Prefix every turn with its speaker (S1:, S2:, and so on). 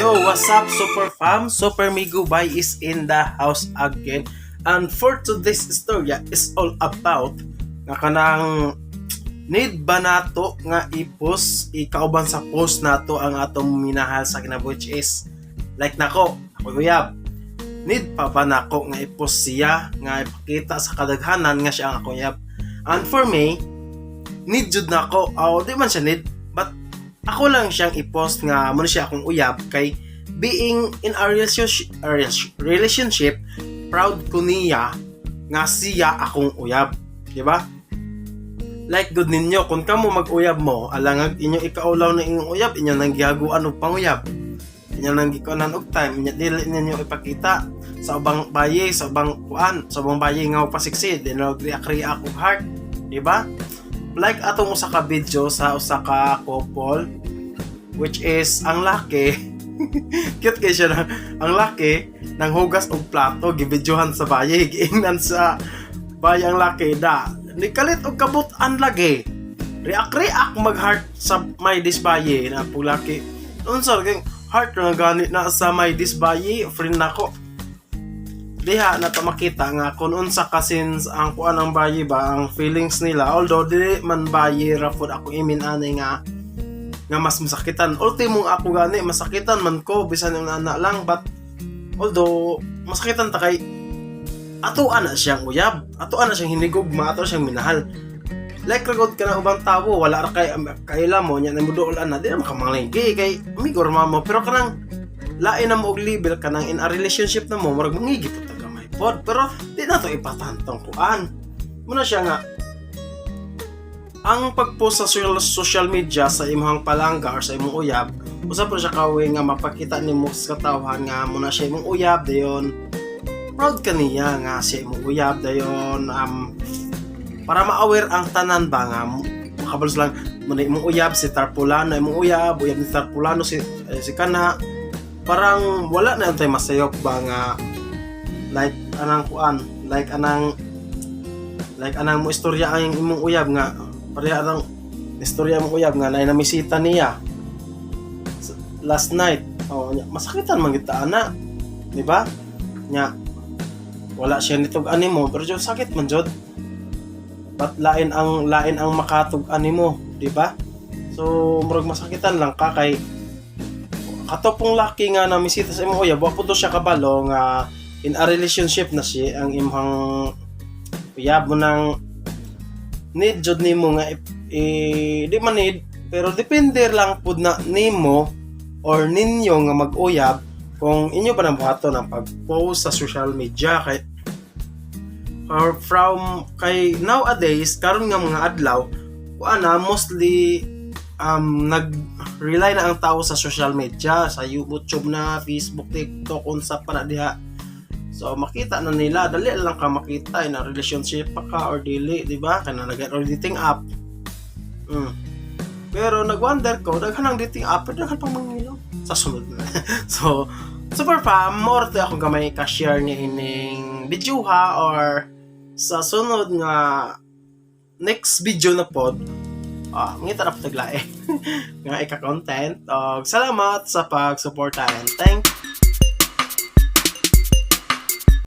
S1: Yo, what's up, Super Fam? Super Migo Bay is in the house again. And for today's story is all about nga kanang need ba nato nga i-post, ikauban sa post nato ang atong minahal sa kinabuhi, which is like nako, ako uyab. Need pa ba nako nga i-post siya, nga ipakita sa kadaghanan nga siya ang akong uyab? And for me, need jud nako. Oh, di man siya need, but ako lang siyang i-post nga mo siya akong uyab kay being in a relationship, proud ko niya nga siya akong uyab, di ba? Like good ninyo kung kamo mag-uyab mo, alangag inyo ikaulaw na inyong uyab, inyo nang gihaguan og panguyab, inyo nang gikuanan og time, inyo dili ninyo ipakita sa ubang baye, sa ubang kuan, sa ubang baye nga pasiksi di na react react og heart, di ba? Like atong usa ka video sa usa ka couple, which is ang laki, cute kay siya na ang laki nang hugas og plato, gibidyohan sa baye, giingnan sa baye ang laki da ni kalit og kabut-an lagi, react react mag heart sa my this baye na po laki. Unsa lagi heart na gani na sa my this baye, friend nako? Diha na to makita nga kung unsa ka since ang kuan ang baye ba, ang feelings nila. Although dili man baye ra pud ako imin ani nga nga mas masakitan. Ultimo ako gani masakitan man ko bisan yung ana lang, but although masakitan ta kay ato ana siyang uyab, ato ana siyang hinigugma, ato siyang minahal. Like ragod ka na ubang tawo, wala ra kay kaila mo nya namuduol ana, di na makamanglingki kay amigo ra mo. Pero kanang lain na mo og label, kanang in a relationship na mo, murag mangigi pud ta gamay pod, pero di na to ipatantong kuan muna siya nga ang pag-post sa social media sa imong palangga or sa imong uyab, usa po siya ka way nga mapakita nimo sa katawhan nga muna siya imong uyab. Dayon proud ka niya nga siya imong uyab. Dayon para ma-aware ang tanan ba nga makabalos lang muna imong uyab si Tarpulano, imong uyab, uyab ni Tarpulano si eh, si kana. Parang wala na tay masayop ba nga like anang kuan, like anang mo istorya ang imong uyab nga pareha ang istorya imong uyab nga naay namisita niya last night. Oh nya, masakitan man kita ana, di ba? Nya wala siya nitug-an nimo, pero jud sakit man jud. But lain ang makatug-an nimo, di ba? So murag masakitan lang ka kay kato pong laki nga namisita sa imong uyab, wa po to siya kabalo nga in a relationship na siya ang imong uyab mo. Nang need jud nimo nga di man need, pero depende lang pud na nimo or ninyo nga mag-uyab kung inyo pa nang buhaton ang pag-post sa social media kay or from kay nowadays, karon nga mga adlaw, kuan na, mostly nag-rely na ang tao sa social media, sa YouTube na, Facebook, TikTok, unsa pa na diha. So makita na nila, dali lang ka makita na relationship pa ka or dili, di ba? Kana nag or dating app. Pero nag-wonder ko, daghan ang dating app, pero daghan pang mangilo. Sa sunod na. So, super fam, more to akong gamay ka-share niya ining video ha, or sa sunod nga next video na pod, ngita na po taglae nga ika-content. Og salamat sa pagsuporta and thank